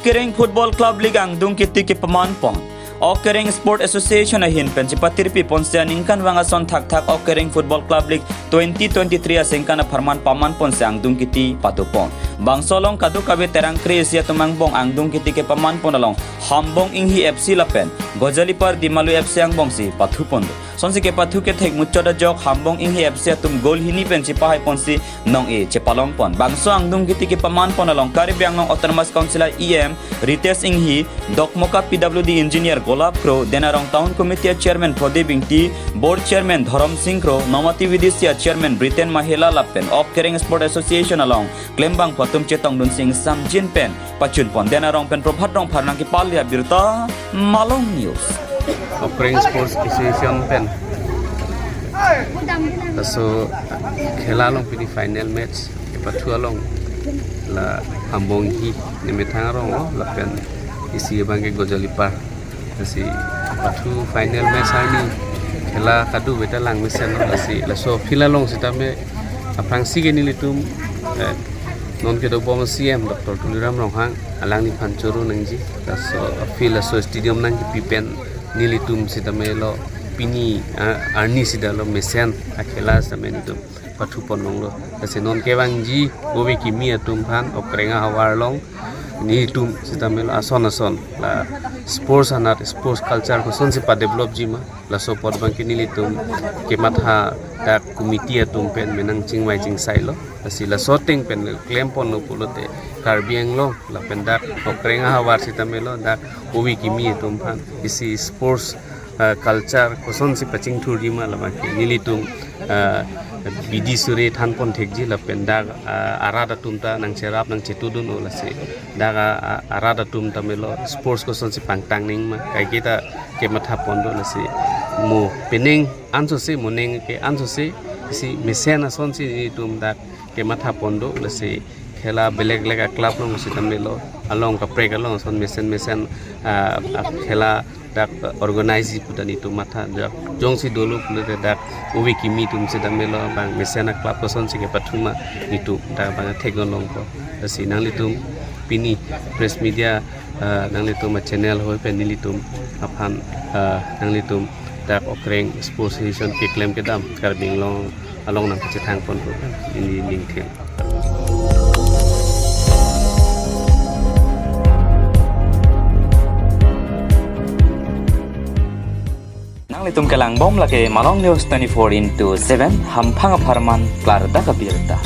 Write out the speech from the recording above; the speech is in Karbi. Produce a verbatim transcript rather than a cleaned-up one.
Kereng Football Club League angdung kiti kepaman pon. Ok Kereng Sport Association ahin pen chepatirpi ponsi aningkanvang ason thakthak Ok Kereng Football Club League twenty twenty-three asengkan apharman paman ponsi angdung kiti pado pon. Bangso along kadokave Terang kre-isi atum angbong angdung kiti kepaman pon along Hambong Inghi F C lapen Gojalipar Dimalu F C angbongsi pathu pon. Sonsi kepathu kethek muchot ajok Hambong Inghi F C atum goal hini pen chepahai ponsi nong-e chepalong pon. Bangso angdung kiti kepaman pon along Karbi Anglong Autonomous Council E M Ritesh Inghi, Dokmoka P W D Engineer Golap Kro, Denarong Town Committee Chairman Prodip Ingti, Board Chairman Dhorom Sing Kro, Nomati V D C Chairman Britain Mahela lapen Ok Kereng Sport Association along klembangpo atum chetongdun sing samjin pen pachun pon. Denarong pen Prabhat Rongphar nangkepale abirta, Malong News. Ok Kereng Sports Association pen laso khela along pini final match kepathu along la Hambong Inghi nemethang arong lo lapen isi abangke Gojalipar. Lasi pathu final match arni khela kadokave ta lang mesen lo, lasi laso field along sitame aphrangsi ke nelitum, eh, non kedobom C M Doctor Tuliram Ronghang alangliphan choro nangji. Laso field, laso stadium nangkepi pen nelitum sitame lo pini, ah, arni sita lo mesen akhela sitame nelitum pathu pon longlo. Lasi non kevangji ove kimi atum aphan Ok Kereng ahavar along nelitum sitame lo ason ason la sports anat, sports culture kosonsi padevelopji ma, laso apot abangke nelitum kematha dak committee atum pen menang chingvai chingsai lo. Lasi laso ateng pen klem ponlo pulote Karbi Anglong lapen dak Ok Kereng ahavar sitame lo dak ove kimi atum aphan isi sports, ah, culture kosonsi pachingthurji ma labangke nelitum, ah, bidi suri than pon thekji lapen dak, ah, arat atum ta nangcherap nangchetudun-o, lasi dak, ah, ah, arat atum tame lo sports kosonsi pangtang nangji ma kaike ta kematha pon do. Lasi mo penang ansose, mo nangke ansose, si mesen asonsi nelitum dak kematha pon do. Lasi khela belek belek a-club along sitame lo along kaprek along ason mesen mesen, ah, ah, khela dak organize pu ta nelitum matha, dak jongsi dolo pulote dak ove kimi atum sitame lo bang mesen a-club kosonsi kepathu ma nelitum dak bang thek longpo. Lasi nanglitum pini press media, ah, nanglitum a-channel hoi pen nelitum aphan, ah, nanglitum dak Ok Kereng Sports Association keklem kedam Karbi Anglong along nangkachethang ponpo pen neli ningthem. Nanglitum kelangbom lake Malong News twenty-four into seven, hamphang apharman klardak abirta.